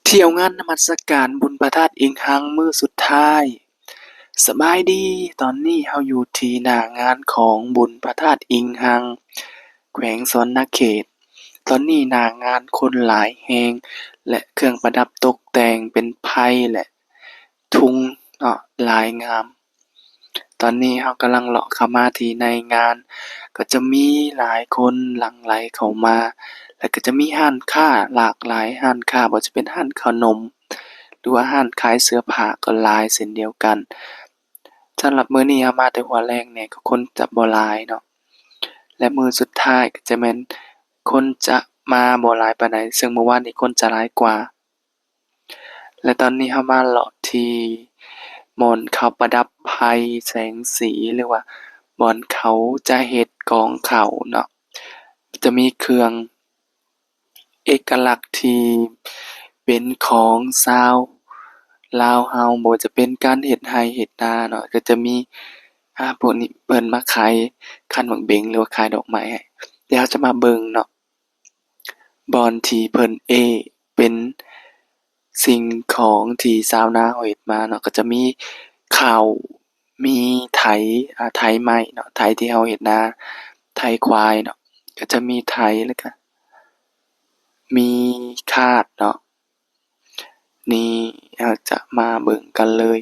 ທ່ຽວງານນະມັດສະການບຸນພະທາດອິງຮັງມື້ສຸດທ້າຍ. ສະບາຍດີ, ຕອນນີ້ເຮົາຢູ່ທີ່ໜ້າງານຂອງບຸນພະທາດອິງຮັງ ແຂວງສະຫວັນນະເຂດ. ຕອນນີ້ໜ້າງານຄົນຫຼາຍແຮງ ແລະ ເຄື່ອງປະດັບຕົກແຕ່ງເປັນໄພ ແລະ ທຸງເນາະ ຫຼາຍງາມ. ຕອນນີ້ເຮົາກຳລັງເລາະເຂົ້າມາທີ່ໃນງານ, ກໍຈະມີຫຼາຍຄົນຫຼັ່ງໄຫຼເຂົ້າມາ ແລະ ກໍຈະມີຮ້ານຄ້າຫຼາກຫຼາຍຮ້ານຄ້າ, ບໍ່ວ່າຈະເປັນຮ້ານເຂົ້າໜົມ ຫຼືວ່າຮ້ານຂາຍເສື້ອຜ້າກໍຫຼາຍເຊັ່ນດຽວກັນ. ສຳລັບມື້ນີ້ເຮົາມາແຕ່ຫົວແລງແດ່ ກໍຄົນຈະບໍ່ຫຼາຍເນາະ ແລະ ມື້ສຸດທ້າຍກໍຈະແມ່ນຄົນຈະມາບໍ່ຫຼາຍປານໃດ, ເຊິ່ງມື້ວານນີ້ຄົນຈະຫຼາຍກວ່າ. ແລະ ຕອນນີ້ເຮົາມາເລາະທີ່ບ່ອນເຂົາປະດັບໄພແສງສີ ຫຼືວ່າບ່ອນເຂົາຈະເຮັດກອງເຂົ້າເນາະ, ຈະມີເຄື່ອງເອກະລັກທີ່ເປັນຂອງຊາວລາວເຮົາ, ບໍ່ວ່າຈະເປັນການເຮັດໄຮ່ເຮັດນາເນາະ, ກໍຈະມີ ອາ ພວກນີ້ເພິ່ນມາຂາຍຄັນໝາກເບັງ ຫຼືວ່າຂາຍດອກໄມ້ໃຫ້. ດຽວເຮົາຈະມາເບິ່ງເນາະ ບ່ອນທີ່ເພິ່ນເອ ເປັນສິ່ງຂອງທີ່ຊາວນາເຮົາເຮັດມາເນາະ, ກໍຈະມີເຂົ້າ ມີໄຖ ອາ ໄຖໄມ້ເນາະ, ໄຖທີ່ເຮົາເຮັດນາ ໄຖຄວາຍເນາະ, ກໍຈະມີໄຖ ແລ້ວກະມີຄາດເນາະ. ນີ້ເຮົາຈະມາເບິ່ງກັນເລີຍ.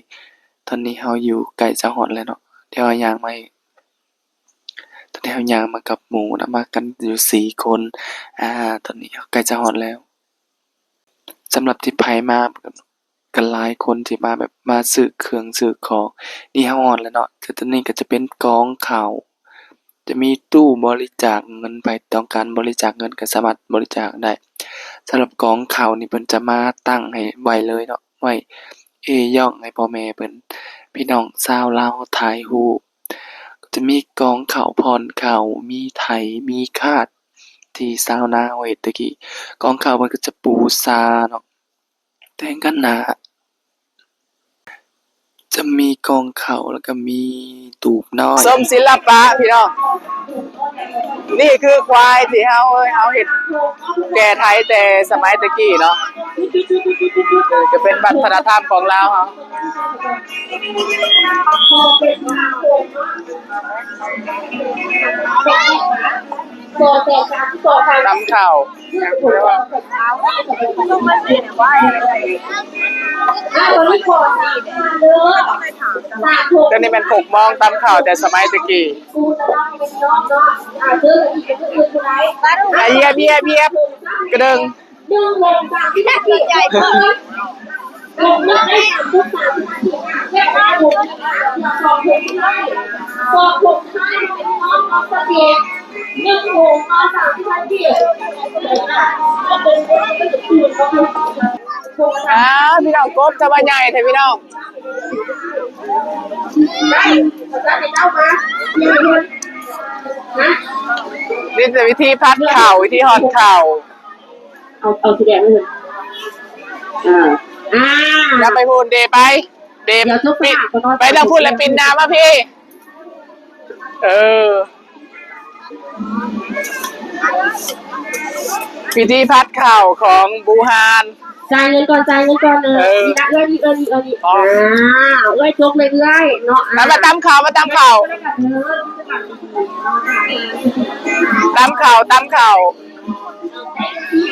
ຕອນນີ້ເຮົາຢູ່ໃກ້ຈະຮອດແລ້ວເນາະ, ດຽວເຮົາຍ່າງມາ ຕອນນີ້ເຮົາຍ່າງມາກັບໝູ່ນະ, ມາກັນຢູ່ສີ່ຄົນ. ອາ ຕອນນີ້ເຮົາໃກ້ຈະຮອດແລ້ວ. ສຳລັບທີ່ໃຜມາ ກໍຫຼາຍຄົນທີ່ມາແບບມາຊື້ເຄື່ອງຊື້ຂອງ. ນີ້ເຮົາຮອດແລ້ວເນາະ, ແຕ່ຕອນນີ້ກໍຈະເປັນກອງເຂົ້າ, ຈະມີຕູ້ບໍລິຈາກເງິນ, ໃຜຕ້ອງການບໍລິຈາກເງິນກໍສາມາດບໍລິຈາກໄດ້. ສຳລັບກອງເຂົ້ານີ້ເພິ່ນຈະມາຕັ້ງໃຫ້ໄວ້ເລີຍເນາະ, ໄວ້ເອຢອງໃຫ້ພໍ່ແມ່ເພິ່ນ, ພີ່ນ້ອງຊາວລາວເຮົາຖ່າຍຮູບ. ກໍຈະມີກອງເຂົ້າ ບ່ອນເຂົ້າ, ມີໄຖ ມີຄາດ ທີ່ຊາວນາເຮົາເຮັດແຕ່ກີ້. ກອງເຂົ້າເພິ່ນກໍຈະປູຊາເນາະ, ແຕ່ງກັນໜ້າ. ຈະມີກອງເຂົ້າ ແລ້ວກໍມີຕູບນ້ອຍ. ຊົມສິລະປະພີ່ນ້ອງ, ນີ້ຄືຄວາຍທີ່ເຮົາ ເຮົາເຮັດແກ່ໄຖແຕ່ສະໄໝແຕ່ກີ້ເນາະ, ກໍເປັນວັດທະນະທຳຂອງລາວເຮົາ. ຕຳເຂົ້າ. ຕົວນີ້ແມ່ນໂຄກມອງ ຕຳເຂົ້າແຕ່ສະໄໝແຕ່ກີ້. ອາ ເບຍ ເບຍ ເບຍ ກະເດິງ. ອາ ພີ່ນ້ອງ ກົບທຳມະໃຫຍ່ແທ້ພີ່ນ້ອງ. ນີ້ແຕ່ວິທີຜັດເຂົ້າ ວິທີຮ່ອນເຂົ້າ. ເອົາ ເອົາສີແດງໄວ້ເພິ່ນ. ອ່າ ອ່າ ຢ່າໄປພຸ້ນເດ ໄປເດ ດຽວຈົບ ໄປທາງພຸ້ນແລ້ວປິ່ນໜ້າມາພີ້. ເອີ ວິທີຜັດເຂົ້າຂອງບູຮານ. ຈ່າຍເງິນກ່ອນ ຈ່າຍເງິນກ່ອນ. ເອີ ເອີ ນີ້ນະ ເອື້ອຍ ນີ້ ເອື້ອຍ ນີ້ ເອື້ອຍ ນີ້. ອໍ ອ່າ ເອື້ອຍຈົກເລີຍ ເອື້ອຍເນາະ. ອ່າ ມາຕຳເຂົ້າ ມາຕຳເຂົ້າ. ຕຳເຂົ້າ ຕຳເຂົ້າ.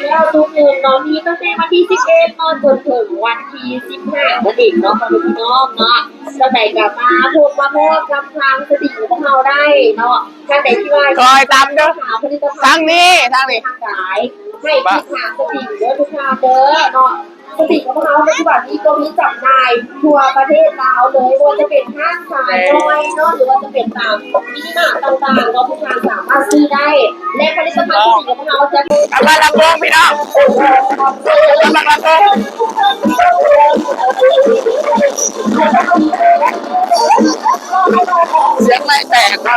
ແລ້ວທຸກມື້ເນາະ ມີຕັ້ງແຕ່ວັນທີສິບເອັດເນາະ ຈົນເຖິງວັນທີສິບຫ້ານັ້ນເອງເນາະ ພໍ່ແມ່ພີ່ນ້ອງເນາະ. ຈັ່ງໃດກໍມາພົບມາພໍ້ກັບທາງສະຕິຂອງພວກເຮົາໄດ້ເນາະ. ທ່ານໃດທີ່ວ່າ ຄອຍຕຳເດີ ຫາຜະລິດຕະພັນ ທາງນີ້ ທາງນີ້ ທາງກາຍ ໃຫ້ ມາ ທີ່ທາງສະຕິເດີ ທຸກທ່ານເດີເນາະ. ສະຕິຂອງເຮົາປັດຈຸບັນນີ້ກໍມີຈຳໜ່າຍທົ່ວປະເທດລາວເລີຍ, ບໍ່ວ່າຈະເປັນຮ້ານຂາຍນ້ອຍເນາະ ຫຼືວ່າຈະເປັນຕາມມິນິມາດຕ່າງໆເນາະ, ທຸກທ່ານສາມາດຊື້ໄດ້ ແລະ ຜະລິດຕະພັນສະຕິຂອງເຮົາຈະ ກຳລັງລຳໂພງ ພີ່ນ້ອງ ກຳລັງລຳໂພງ. ສຽງໄມ້ແຕກເນາະ.